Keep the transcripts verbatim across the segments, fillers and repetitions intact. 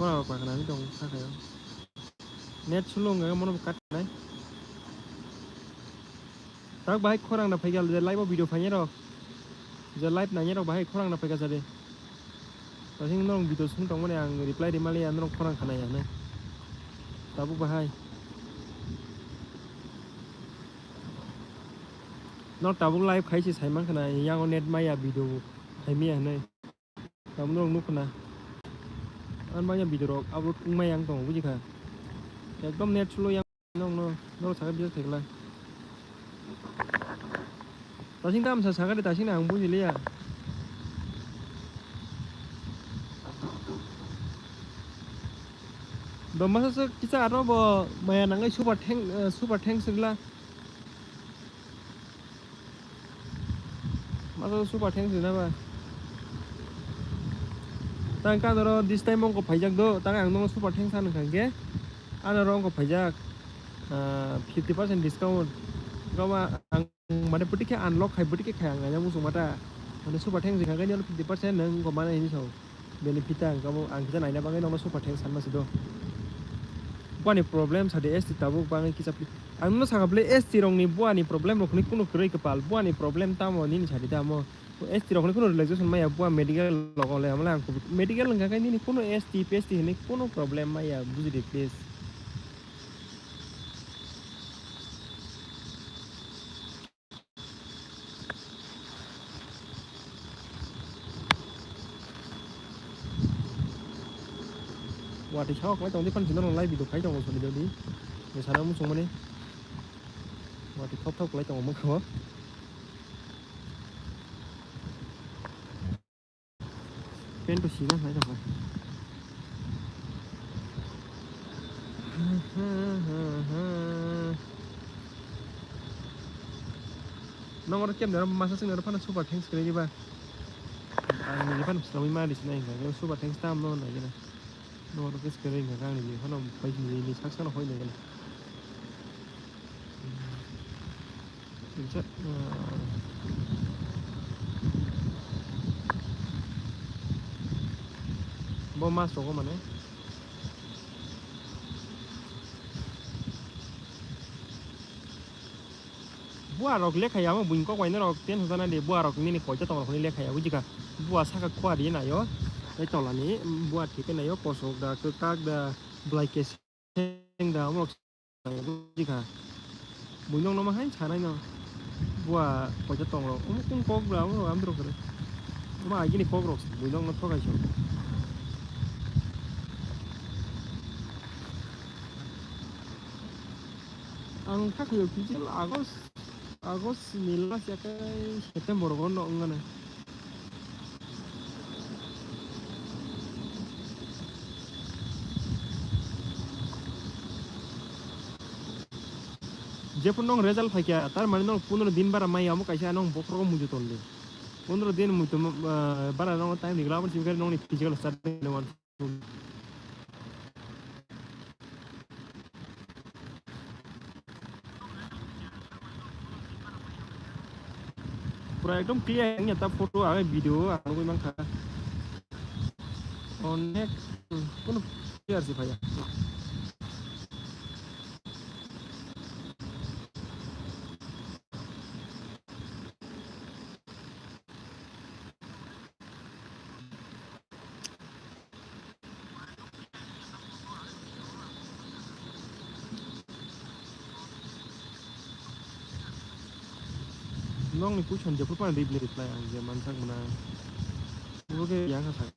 Khorang rok pakha nai tong sakha o. Net slow wngkha mono bo cut nai. Tak bahai khorang da phaikha je live o video phainai rok. Je live nainai rok bahai khorang da phaikha jade. Tasing norok video sung tongmani ang reply rimali ang norok khorang khanai ya nai. Tabuk bahai. Norok tabuk live khai se sai mankha na yang o net maya video phaimaya hinui. Tabuk norok nukkha na. Ang manya video rok upload wngmaya ang tongo bujikha. Ekdom net slow yang. Nokno, norok sakha bijak khaikhlai. Tasing tamo sa sakha de, tasing no ang bujiliya. Do masa se kisa aro bo maya nangai super thank, eh, super thanks wngla. Masa super thanks rina ba. Tang ka doro this time ongko phaijak do, tang ang nono super thanks ano kha hwnkhe. Ano oro ongko phaijak, ah, fifty percent discount. Gama ang mane bwtwi khe unlock khai, bwtwi khe khai ang aina muchung mata. Mane super thanks rikha khe nini fifty percent nang ongko mana hini sao. Benefit ta ang kamo, ang kisa naina bagwi nokno super thanks sanma se do. Buani problem sadi S T tabuk bagwi kisa pli-, ang no saka bwle S T rokni buani problem rokni kunu kwrwi kwpal, buani problem tamo nini sadi tamo. S T rokni kunu relaxation maya, bua medical logo le amla ang kubui medical wngkha khe nini kunu S T P S T hinwi kunu problem maya, bujidi please. Watwi saok lai tongdi, phano chwngno live video khai tongo, sori dodi. Ni sana muchung mani. Watwi thop thop lai tongo mokho. Pant to sina hai rok. Nong oro kemda masa sing oro phano super thanks kwrwi ba. Ang ni phano swrangwi ma di sinai hwnkha super thanks tam no nai gana. Nong oro kis kwrwi hwnkha ang ni phano pai ni sak sano hoi nai gana. Bo mas rogo mane. Bua rok lekha ya mo buini kok bai norok ten hojana de bua rok nini koita tong rok ni lekha ya bujikha. Bua saka khua ri naio. Tei tola ni bua thik naio kosok da kwkak da blai kes. Seng da, omo rok sai bujikha. Buino nokno hai sanai no. Bua koita tong rok. Omo kung kok bra, omo rok amtwrok kwrwi. Omo agini kok rok buino nokno thokai so. Ang kha khayo physical August. August ni last ya kai September rogo no wngana. Jephuru nong result phaikha, tar mane nong pondro din bara mai amo kaisa nong bokhorogo muitu tongdi. Pondro din muitu, ah, bara nong time rigla abo simi khe nongni physical start ni one. Pura ekdom clear wngya ta photo age video ang nugwi mankha. Onek, hmm, kunu clear se phaiya. Nokni question jephuru phano reply, reply ang je mansak mwnai. Obo khe yang kha sak.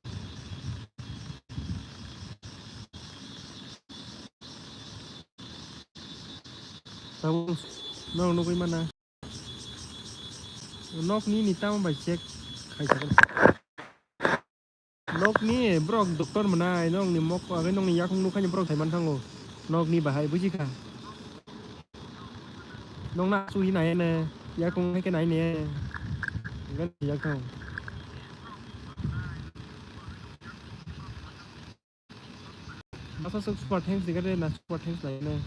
Tabuk nok nugwi mana. Nok nini tamo bai check khai sakha. Nok ni borok doctor mwnai, nok ni mok age, nok ni yakung nukha ni borok sai man thango. Nok ni bahai buji kha. Nok na su hi nai ne, yakung hai khe nai ne. Gan yakung. Masa sok super thanks dikha de na super thanks lai ne.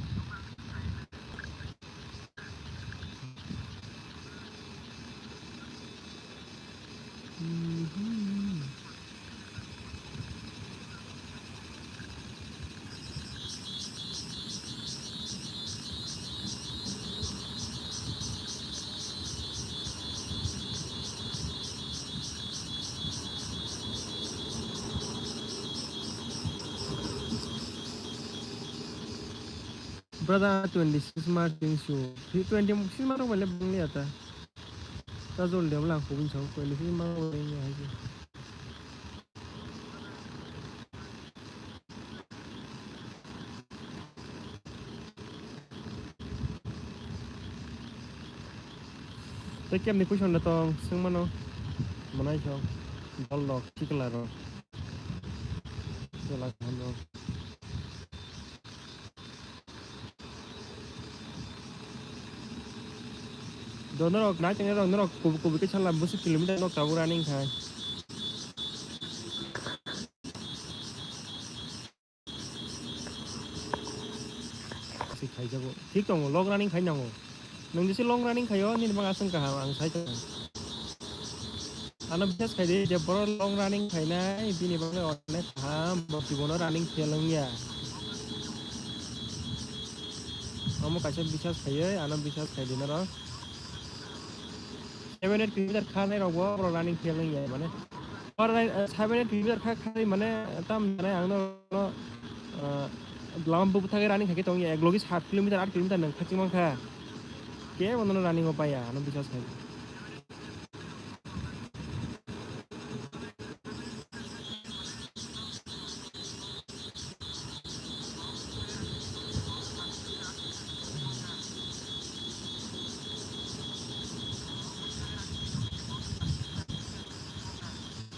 Brother, twenty six mark din su. Twenty six mark rok bai le bang ya ta. Ta jol de bla ko bin sa twenty six mark rok bai le hai. Tei kemni question da tong swng mano. Manai so. Dol rok, tikla rok. Chwla kaham rok. Do norok nai tongna rok norok kubu kubu khe sala bwswk kilometer nok tabuk running khai. Se khaijago. Thik tongo, long running khai nango. Nwng jese long running khaio, nini bang aswng kaham, ang sai tongo. Ano bisas khai di, je borok long running khainai, bini bagwi onek kaham, bo jibono running fail wngya. Omo kaisa bisas khaiwi, ano bisas khai di norok. Seven eight kilometer kharnai rokbo borok running fail wngya mane. Or, eh, seven eight kilometer kha, kharwi mane tam mane ang no, eh, lama bubu thagwi running khaikhe tongya, ek logi sat kilometer, aat kilometer nang khachik mankha. Kebo nono running o paiya, ano bisas khai.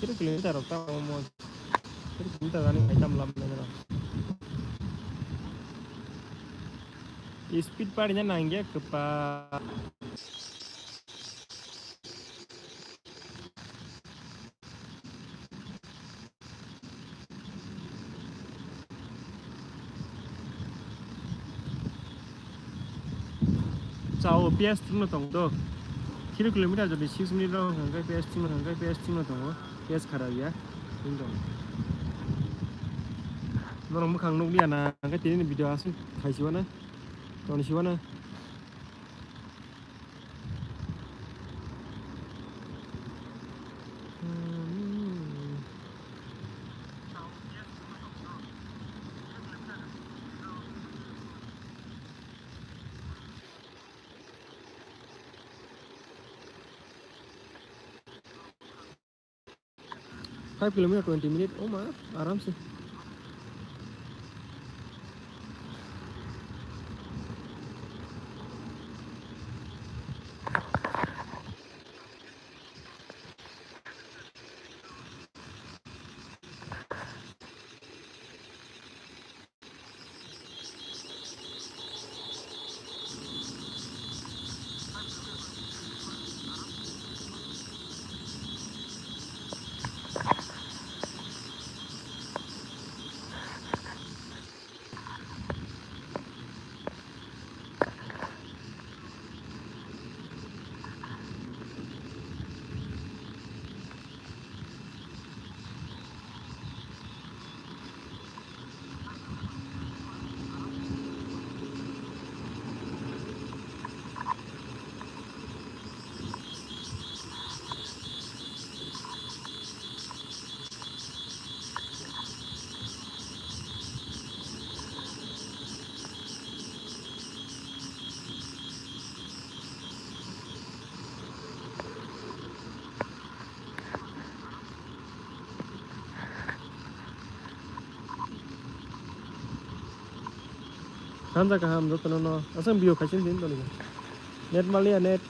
Kilo kilometer rok ta omo. Kilo kilometer ani khai tam lam na na. Speed pari na nangya kapa. Chao, piyaj thwngno tongo do. Kilo kilometer jodi six minute rok hwnkhe piyaj thwngno hwnkhe piyaj thwngno tongo. Piyaj khara ya. Thwng tongo. Norok mwkhang nukliya na hwnkhe tini video aswk khaisiwano. Tonisiwano. Five kilometer twenty minute, oh ma, aram se. Sanja kaham jotono no. Aswk video khaising din toni. Net maliya net.